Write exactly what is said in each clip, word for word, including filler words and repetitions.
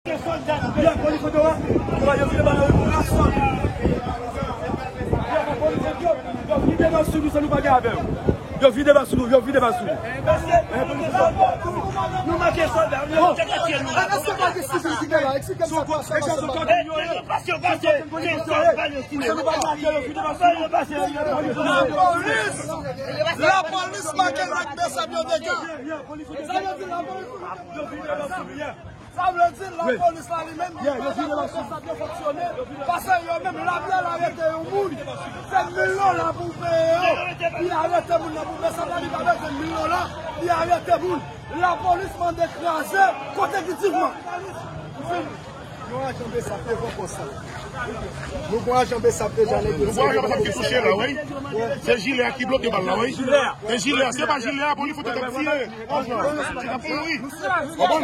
Yo vide bal sou nou, yo vide bal sou nou, yo vide bal sou nou, yo vide bal sou nou. Nou manke sòlda, nou manke sòlda. Pase, pase, pase, pase. Lapolis make nèg Bèsap yo dega. Sa vle di, lapolis la li menm, yo vide bal sou nou. Sa byen fonksyone. Pase yo menm, lapyè la rete yon moun. Se mil dola pou peye yo. Li arete moun nan pou Bèsap la, li pa bezwen mil dola. Li arete moun. Lapolis mande kraze kote ki tivman. Nou ajan Bèsap devan pòs la. Nou gon ajan Bèsap deja nèg yo. Nou gon ajan Bèsap ki touche la, wi. Se jilè a ki bloke bal la, wi. Se jilè a, se pa jilè a, bon, li fout tèt tire. Ajan, se t ap mouri. Konprann?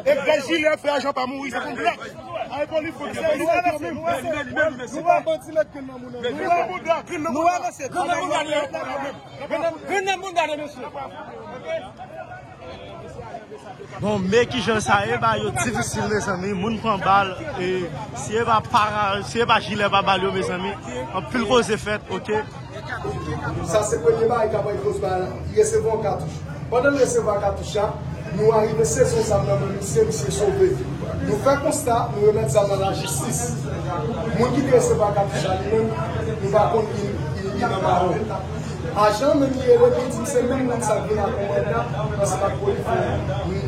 E vre jilè fè ajan pa mouri, se konn blòk. Ay, bon, li fout tèt tire. Nou pa bandi, mèt grenn nan moun nan. Nou pa bouda, grenn nan moun nan. Grenn nan moun gade, mesye. Bon, men kijan sa ye, ba yo difisil, mezanmi. Moun pran bal, e si e pa para, si e pa jilè pa bal yo, mezanmi, anpil koze fèt, oke? Sa se premye bagay k ap koz bal la. Li resevwa yon katouch. Pandan l resevwa katouch la, nou arive sezi yon zam nan men misye, misye sove. Nou fè konsta, nou remèt zam nan lajistis. Moun ki te resevwa katouch la, li menm, nou pa konn li, li, li nan mawon. Ajan menm ki rele m, li di m se menm moun sa k vin ak yon manda ansanm ak polis.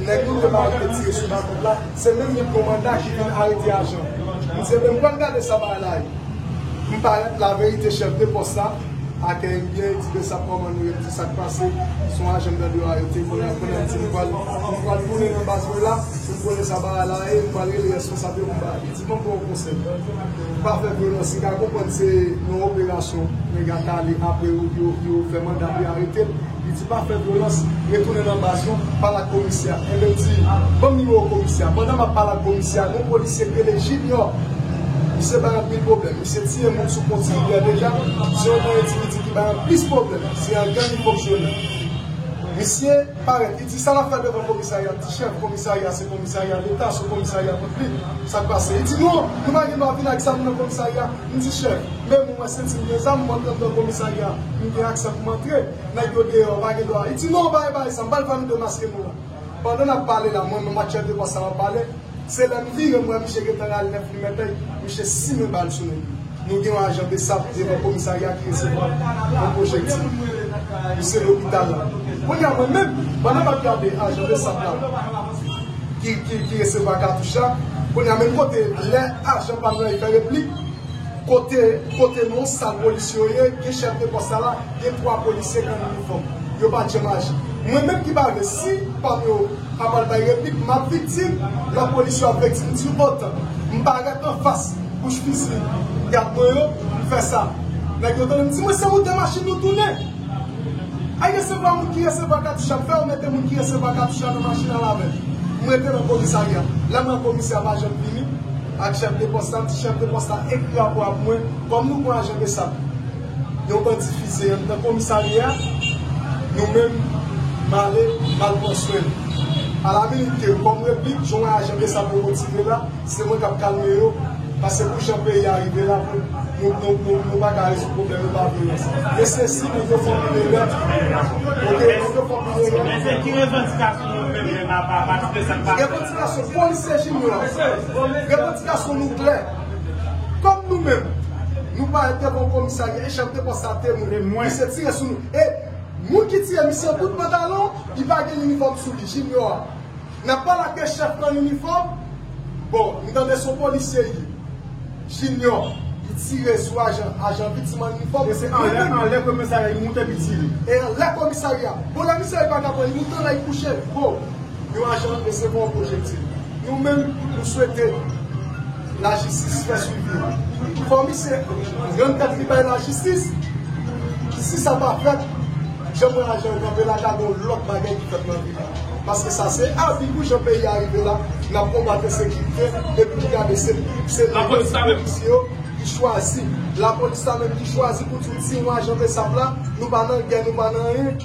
Nèg nou te pa te tire sou makòt la, se menm li pran manda ki vin arete ajan. M di, "Ebyen, m pral gade sa bagay la ye." M parèt, laverite, chèf de pòs la akèy m byen, li di, "Bèsap, kòman nou ye?" M di, "Sa k pase?" Se yon ajan m tande yo arete, kounye a, kounye a, m di, "M pral, m pral tounen nan baz mwen la, pou m konnen sa bagay la ye, m pral rele reskonsab yo pou m ba." Li di, "Ban m ba w yon konsèy. Pa fè vyolans." Li ka konprann se yon operasyon nèg a t ale, apre yo, yo, yo fè manda pou yo arete l. Li di, "Pa fè vyolans, retounen nan baz ou, pale ak komisè a." Enben, m di, "Ban m nimewo komisè a." Pandan m ap pale ak komisè a, gen yon polisye ki rele Junior. Misye bay anpil pwoblèm. Misye tiye moun sou pon Ti Rivyè deja. Se yon nan endividi ki bay anplis pwoblèm. Se an gang li fonksyone. Misye parèt, li di, "Sa n ap fè devan komisarya?" M di, "Chèf, komisarya se komisarya Leta, se yon komisarya piblik. Sa k pase?" Li di, "Non, nou pa gen dwa vin ak zam nan komisarya." M di, "Chèf, men mwen, mwen senti m gen zam, mwen antre anndan komisarya, m gen aksè pou m antre. Nèg yo deyò, pa gen dwa." Li di, "Non, pa gen bagay sa, m pral fè nou demaske nou la." Pandan n ap pale la, mwen menm ak chèf de pòs la n ap pale, se lè m vire, m wè misye gentan rale nèf milimetrè, misye simen bal sou nèg yo. Nou gen yon ajan Bèsap devan komisarya ki resevwa yon pwojektil. Misye lopital la. Kounye a, mwen menm, pandan m ap gade ajan Bèsap la, ki, ki, ki resevwa katouch la, kounye a, menm kote, lè ajan pa t fè replik, kote, kote nan yon sal polis yo ye, gen chèf de pòs la la, gen twa polisye k an inifòm. Yo pa t janm aji. Mwen menm ki pa vle, si pa m yo ap al bay replik, m ap viktim, lòt polis yo ap viktim, m di otan. M parèt anfas bouch fizi gad mwen yo, m fè sa. Nèg yo tande m di, "Mwen se moute machin nou tounen." Ay resevwa moun ki resevwa katouch la, m fè yo mete moun ki resevwa katouch la nan machin al avè l. M rete nan komisarya. Lè m nan komisè a pa janm vini, ak chèf de pòs la, m di chèf de pòs la ekri rapò a pou mwen, kòm nou pran ajan Bèsap. Yon bandi fize anndan komisarya, nou menm, m ale, m al pran swen l. Alaminit ke, kòm replik, jan w wè ajan Bèsap yo motive la, se mwen k ap kalme yo, paske pou jan peyi a rive la, nou, nou, nou, nou pa ka rezoud pwoblèm yo pa vyolans. E se si nèg yo fè anpil erè, oke, nèg yo fè anpil erè. Men se ki revandikasyon nou menm, menm, apa, apa, ti de sa k pase? Revandikasyon, polisye Junior, revandikasyon nou klè. Kòm nou menm, nou parèt devan komisarya, e chèf de pòs la temwen. Temwen. Misye tire sou nou. E moun ki tire misye an bout pantalon, li pa gen inifòm sou li, Junior. N ap pale ak chèf nan inifòm. Bon, m tande se yon polisye li ye. Junior, li tire sou ajan, ajan viktim an inifòm. E se anlè, anlè komisarya, li moute epi tire. E anlè komisarya. Bon, lè misye pa ka pran, li moute anlè, li kouche. Bon, yon ajan resevwa yon pwojektil. Nou menm, nou swete lajistis fè swivi. Fò misye rann tèt li bay lajistis. Si sa pa fèt, jan mwen ajan yo kanpe la, ka gen yon lòt bagay ki fèt nan vil la. Paske sa se abi pou jan peyi a rive la, n ap konbat ensekirite, epi w gade se, se lapolis la menm, polisye yo ki chwazi, lapolis la menm ki chwazi pou di w si yon ajan Bèsap la, nou pa nan gè, nou pa nan anyen.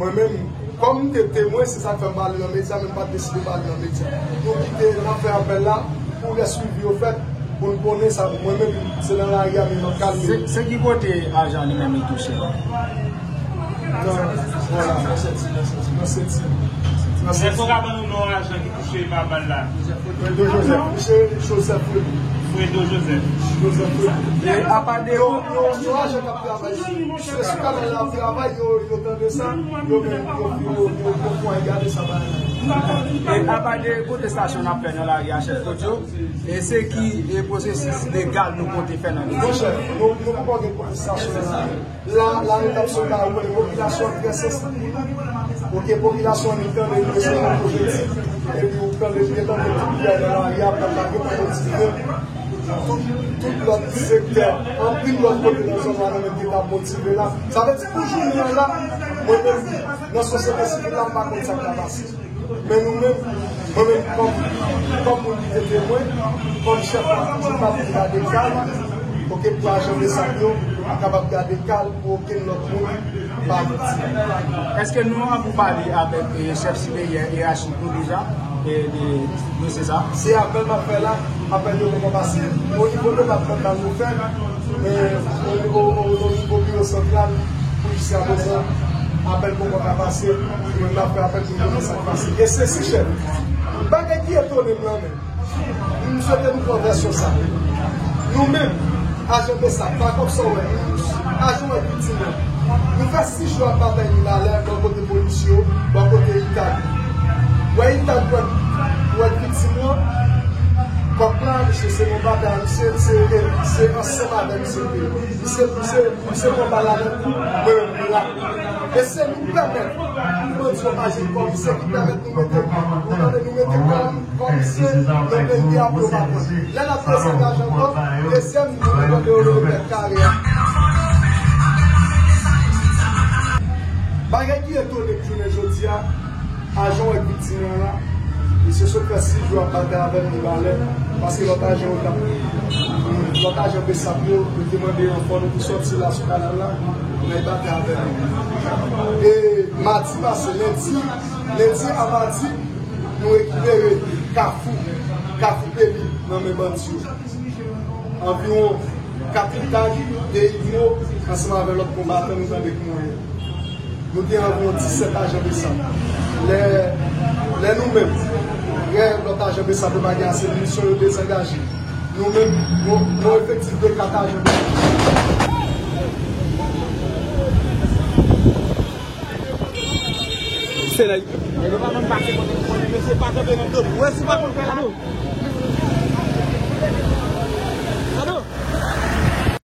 Mwen menm, Kòm m te temwen, se sa k fè m pa ale nan medya, men m pa t deside pa ale nan medya. Nou kite n ap fè apèl la pou lè swivi yo fèt, pou n konnen sa. Mwen menm, se nan lari a menm m ap kalme. Se, se ki kote ajan li menm li touche? Nan, vwala, nan senti, nan senti, nan senti. Èske w ka ban nou non ajan ki touche pa bal la? Fredo Joseph. Misye Joseph Fredo. Fredo Joseph. Joseph Fredo. E apa de yo, yo, yo ajan k ap travay sou, se sou kanal la ap travay, yo, yo tande sa, yo menm, yo, yo, yo, yo pran e gade sa bagay la. E apa de kontestasyon n ap fè nan lari a, chèf Claudio, e se ki, e pwosesis legal nou konte fè nan lari? Monchè, nou, nou poko gen kontestasyon nan lari. La, la, nou t ap sot la, ou konnen popilasyon an trè sansib pou nou. Ok, popilasyon an, li tande nou, se yon pwojektè. Epi ou tande, li tande tout bagay nan lari a, pèp la gentan motive. Tout, tout lòt sektè, anpil lòt kote nan zòn Wanament gentan motive la. Sa vle di pou jounen an la, mwen menm, nan sosyete sivil la, m pa konn sa k ta pase. Men nou menm, mwen menm kòm, kòm moun ki te temwen, kòm chèf la, m ap gade kal, ok, pou ajan Besap yo kapab gade kal pou okenn lòt moun pa viktim. Èske nou an pou pale avèk, e, chèf siperyè eyachik nou deja, e, de dosye sa? Se apèl m ap fè la, apèl yo poko pase. O nivo depatmantal nou fè, men o, o, o, o nivo biwo santral, pou jiskaprezan, apèl poko ka pase, mwen m ap fè apèl pou nou konnen sa k pase. E sesi, chèf, bagay ki etone m lan menm, m swete nou pran vèsyon sa. Nou menm, ajan Besap, pa kòm sa w wè, ajan w wè viktim nan. Nou fè sis jou ap batay Mibalè, bò kote polis yo, bò kote Itag. Wè Itag wè, wè viktim nan, kòk la, misye se yon batay, misye, se, se ansanm avè misye. Misye, misye, misye pran bal la nan kou, mwen menm la. E se nou pèmèt pou bandi yo pa jwenn kòm, se ki pèmèt nou mete, nou tande nou mete kòm, kòm se nan peyi a pou yo pa pran. Lè n ap desangaje ankò, dezyèm nou mande yo leve mèt kare a. Bagay ki etone m jounen jodi a, ajan w wè viktim nan la, misye sot fè sis jou ap batay avè m Mibalè, paske lòt ajan yo t ap, lòt ajan Besap yo, yo te mande ranfò nou pou sòti la sou kanal la, nan batay avè nou. E madi pase, lendi, lendi a madi, nou rekipere Kafou, Kafou Peli nan men bandi yo. Anviwon kat Itag, de Ivwo, ansanm avèk lòt konbatan nou tande ki mouri. Nou gen anviwon disèt ajan Besap. Lè, lè nou menm, lè lòt ajan Besap yo pa gen ase minisyon, yo dezangaje. Nou menm, nou, nou efektif de kat ajan Besap. Se nèg. Nèg yo pa konn pase kote pou konnen mesye pa kanpe nan do. Ou wè si pa konn fè la nou.